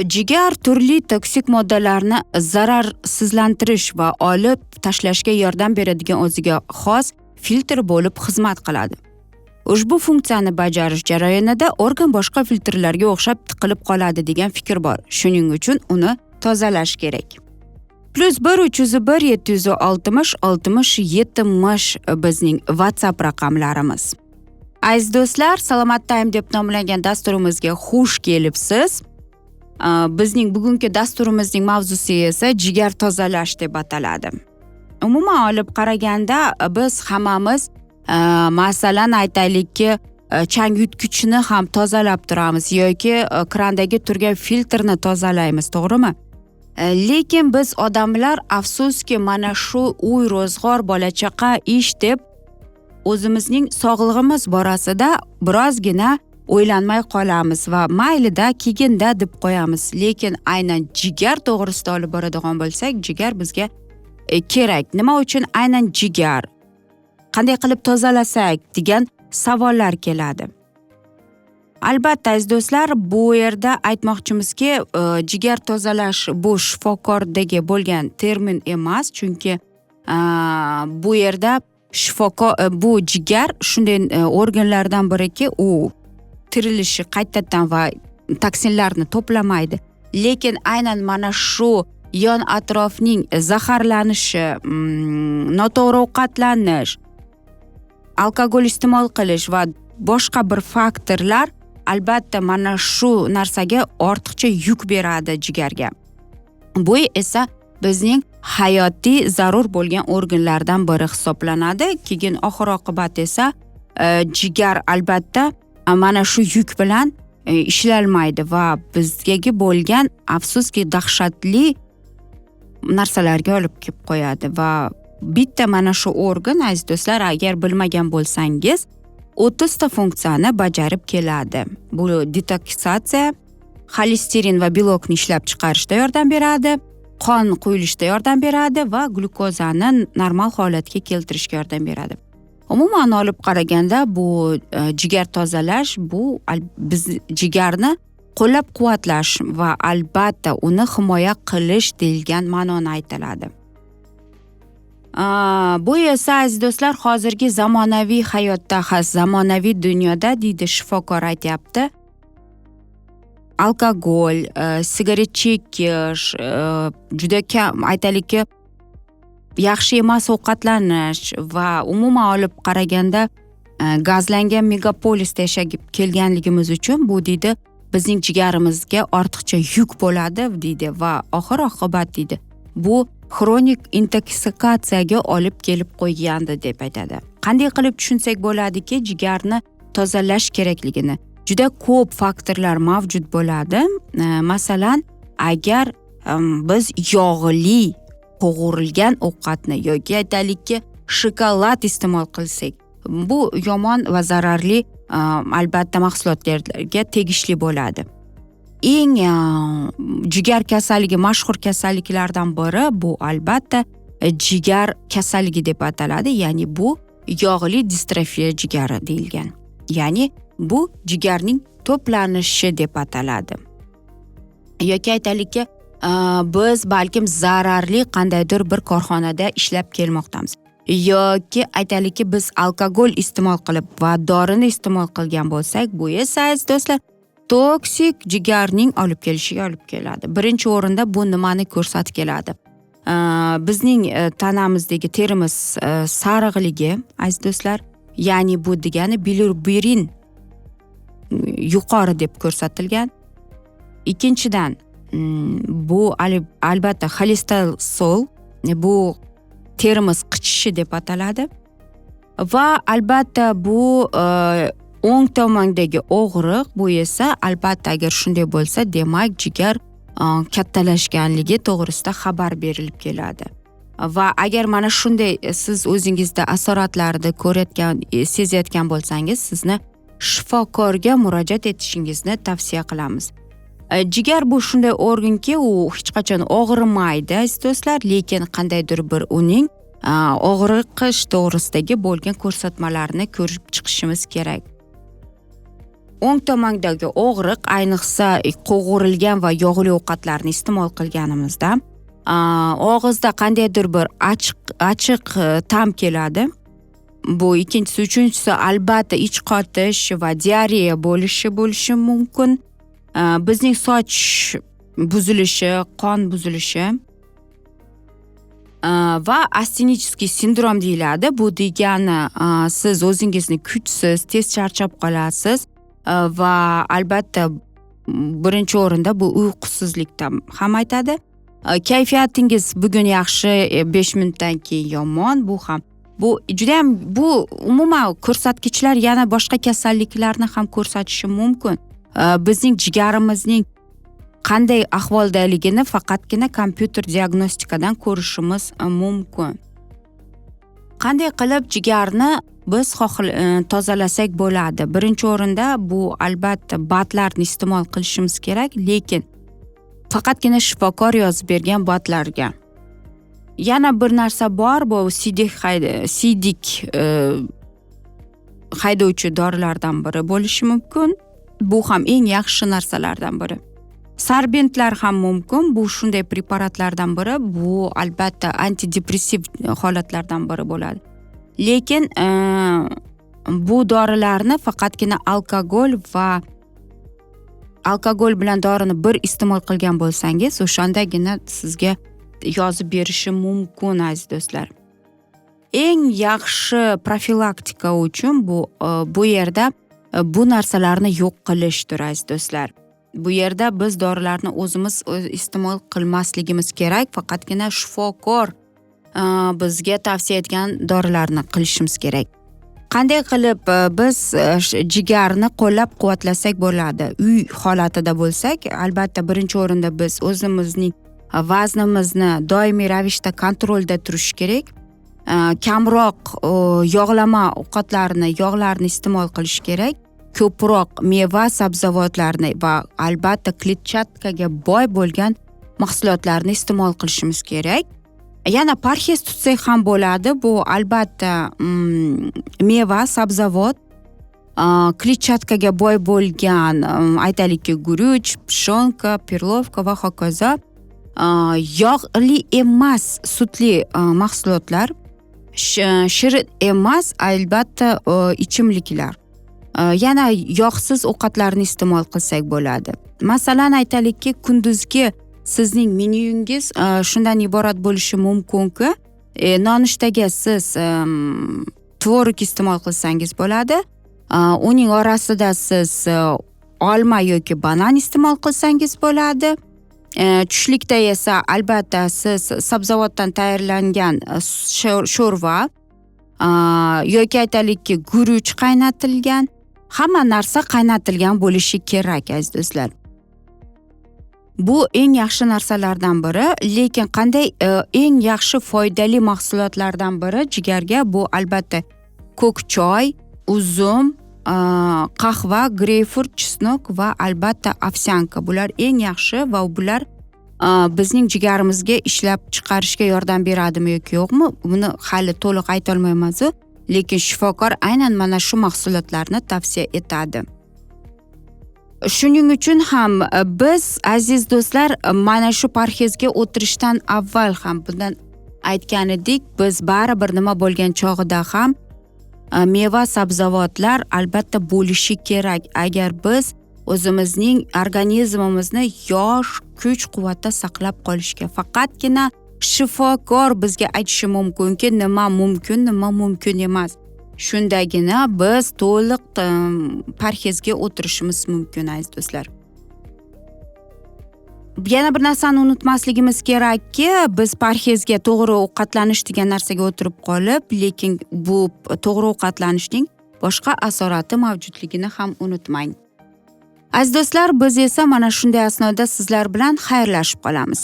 Jigar turli toksik moddalarni zararsizlantirish va olib tashlashga yordam beradigan o'ziga xos filtr bo'lib xizmat qiladi. Ushbu funksiyani bajarish jarayonida organ boshqa filtrlarga o'xshab tiqilib qoladi degan fikr bor. Shuning uchun uni tozalash kerak. +1 301 760 60 70 bizning WhatsApp raqamlarimiz. Aziz do'stlar, Salomat Time deb nomlangan dasturimizga xush kelibsiz. Bizning bugungi dasturimizning mavzusi esa jigar tozalash deb ataladi. Umuman olib qaraganda biz hammamiz, masalan, aytaylikki, chang yutgichni ham tozalab turamiz yoki krandagi turgan filtrni tozalaymiz, to'g'rimi? Lekin biz odamlar, afsuski, mana shu uy, ro'zg'or, bola chaqa, ish deb o'zimizning sog'lig'imiz borasida birozgina o'ylanmay qolamiz va maylida, keyinda deb qo'yamiz. Lekin aynan jigar to'g'risida olib boradigan bo'lsak, jigar bizga kerak. Nima uchun aynan jigar, qanday qilib tozalasak degan savollar keladi. Albatta, aziz do'stlar, bu yerda aytmoqchimizki, jigar tozalash bu shifokordagi bo'lgan termin emas, chunki bu yerda shifokor, bu jigar shunday organlardan biriki, u tirilishi qaytadan va toksinlarni to'plamaydi. Lekin aynan mana shu yon atrofning zaharlanishi, noto'g'ri ovqatlanish, alkogol iste'mol qilish va boshqa bir faktorlar albatta mana shu narsaga ortiqcha yuk beradi jigarga. Bu esa bizning hayotiy zarur bo'lgan organlardan biri hisoblanadi. Keyin oxir oqibat esa jigar albatta mana shu yuk bilan ishlolmaydi va bizga bo'lgan, afsuski, dahshatli narsalarga olib kelib qo'yadi. Va bitta mana shu organ, aziz do'stlar, agar bilmagan bo'lsangiz, 30 ta funksiyani bajarib keladi. Bu detoksatsiya, xolesterin va belokni ishlab chiqarishda yordam beradi, qon quyilishda yordam beradi va glyukozani normal holatga keltirishga yordam beradi. Umuman olib qaraganda, bu jigar tozalash bu biz jigarni qo'llab quvvatlash va albatta uni himoya qilish deyilgan ma'noni aytiladi. Bu esa, aziz do'stlar, hozirgi zamonaviy hayotda, zamonaviy dunyoda, deydi shifokor, aytyapti, alkogol, sigaret chekish, juda kam, aytaylikki, yaxshi emas ovqatlanish va umuman olib qaraganda gazlangan megapolisda yashab kelganligimiz uchun bu, deydi, bizning jigarimizga ortiqcha yuk bo'ladi, deydi, va oxir oqibat, deydi, bu xronik intoksikatsiyaga olib kelib qo'ygandi deb aytadi. Qanday qilib tushunsak bo'ladiki jigarni tozalash kerakligini? Juda ko'p faktorlar mavjud bo'ladi. Masalan, agar biz yog'li qovurilgan ovqatni yoki, aytaylikki, shokolad iste'mol qilsak, bu yomon va zararli albatta mahsulotlarga tegishli bo'ladi. Eng jigar kasalligi, mashhur kasalliklardan biri bu albatta jigar kasalligi deb ataladi, ya'ni bu yog'li distrofiya jigari deyilgan, ya'ni bu jigarning to'planishi deb ataladi. Yoki, aytaylikki, biz balkim zararli qandaydir bir korxonada ishlab kelmoqdamiz yoki, aytaylikki, biz alkogol iste'mol qilib va dorini iste'mol qilgan bo'lsak, bu esa, aziz do'stlar, toksik jigarning olib kelishiga olib keladi. Birinchi o'rinda bu nimani ko'rsatib keladi? Bizning tanamizdagi terimiz sarig'ligi, aziz do'stlar, ya'ni bu degani bilirubin yuqori deb ko'rsatilgan. Ikkinchidan, bu albatta xolestersol, bu terimiz qichishishi deb ataladi. Va albatta bu o'ng tomondagi og'riq, bu esa albatta agar shunday bo'lsa, demak jigar kattalashganligi to'g'risida xabar berilib keladi. Va agar mana shunday siz o'zingizda asoratlarni ko'rayotgan, sezayotgan bo'lsangiz, sizni shifokorga murojaat etishingizni tavsiya qilamiz. Jigar bu shunday organki, u hech qachon og'rimaydi, aziz do'stlar, lekin qandaydir bir uning og'riqish to'g'risidagi bo'lgan ko'rsatmalarni ko'rib chiqishimiz kerak. O'ng tomondagi og'riq, ayniqsa qovurilgan va yog'li ovqatlarni iste'mol qilganimizda, og'izda qandaydir bir achchiq achchiq ta'm keladi. Bu ikkinchisi. Uchinchisi, albatta, ich qotish va diareya bo'lishi mumkin. Bizning soch buzilishi, qon buzilishi va астенический sindrom deyiladi. Bu degani, siz o'zingizni kuchsiz, tez charchab qolasiz va albatta, birinchi o'rinda bu uyqusizlikdan ham aytadi. Kayfiyatingiz bugun yaxshi, 5 minutdan keyin yomon. Bu ham, bu judayam, bu umuman ko'rsatkichlar yana boshqa kasalliklarni ham ko'rsatishi mumkin. Bizning jigarimizning qanday ahvoldaligini faqatgina kompyuter diagnostikadan ko'rishimiz mumkin. Qanday qilib jigarni biz tozalasak bo'ladi? Birinchi o'rinda bu, albatta, БАД larni iste'mol qilishimiz kerak, lekin faqatgina shifokor yozib bergan БАД larga. Yana bir narsa bor, bu siydik haydovchi dorilardan biri bo'lishi mumkin. Bu ham eng yaxshi narsalardan biri. Sorbentlar ham mumkin. Bu shunday preparatlardan biri, bu albatta antidepressiv holatlardan biri bo'ladi. Lekin bu dorilarni faqatgina alkogol va alkogol bilan dorini bir iste'mol qilgan bo'lsangiz, o'shandagina sizga yozib berishi mumkin, aziz do'stlar. Eng yaxshi profilaktika uchun bu yerda bu narsalarni yo'q qilishdir, aziz do'stlar. Bu yerda biz dorilarni o'zimiz iste'mol qilmasligimiz kerak, faqatgina shifokor bizga tavsiya etgan dorilarni qilishimiz kerak. Qanday qilib biz jigarni qo'llab quvvatlasak bo'ladi uy holatida bo'lsak? Albatta, birinchi o'rinda biz o'zimizning vaznimizni doimiy ravishda kontrolda turishi kerak. Kamroq yog'lama ovqatlarni, yog'larni iste'mol qilish kerak, ko'proq meva sabzavotlarni va albatta kletchatkaga boy bo'lgan mahsulotlarni iste'mol qilishimiz kerak. Yana parhez tutsak ham bo'ladi. Bu, albatta, meva sabzavot, kletchatkaga boy bo'lgan, aytaylikki, guruch, пшёнка, перловка va hokazo, yog'li emas sutli mahsulotlar, shirin emas, albatta, ichimliklar. Yana yog'siz ovqatlarni iste'mol qilsak bo'ladi. Masalan, aytaylikki, kunduzgi sizning menyungiz shundan iborat bo'lishi mumkinki, nonushtaga siz tvorog iste'mol qilsangiz bo'ladi, uning orasida siz olma yoki banan iste'mol qilsangiz bo'ladi. Tushlikda esa, albatta, siz sabzavotdan tayyorlangan sho'rva yoki, aytaylikki, guruch qaynatilgan. Hamma narsa qaynatilgan bo'lishi kerak, aziz do'stlar. Bu eng yaxshi narsalardan biri. Lekin qanday eng yaxshi foydali mahsulotlardan biri jigarga? Bu, albatta, ko'k choy, uzum, qahva, greypfrut, чеснок va, albatta, овсянка. Bular eng yaxshi va bular bizning jigarimizga ishlab chiqarishga yordam beradimi yoki yo'qmi, buni hali to'liq aytolmaymizu, lekin shifokor aynan mana shu mahsulotlarni tavsiya etadi. Shuning uchun ham biz, aziz do'stlar, mana shu parhezga o'tirishdan avval ham bundan aytgan edik, biz baribir nima bo'lgan chog'ida ham meva sabzavotlar albatta bo'lishi kerak, agar biz o'zimizning organizmimizni yosh, kuch quvvatda saqlab qolishga. Faqatgina shifokor bizga aytishi mumkinki, nima mumkin, nima mumkin emas. Shundagina biz to'liq parhezga o'tirishimiz mumkin, aziz do'stlar. Yana bir narsani unutmasligimiz kerakki, biz parhezga, to'g'ri ovqatlanish degan narsaga o'tirib qolib, lekin bu to'g'ri ovqatlanishning boshqa asorati mavjudligini ham unutmang, aziz do'stlar. Biz esa mana shunday asnoda sizlar bilan xayrlashib qolamiz.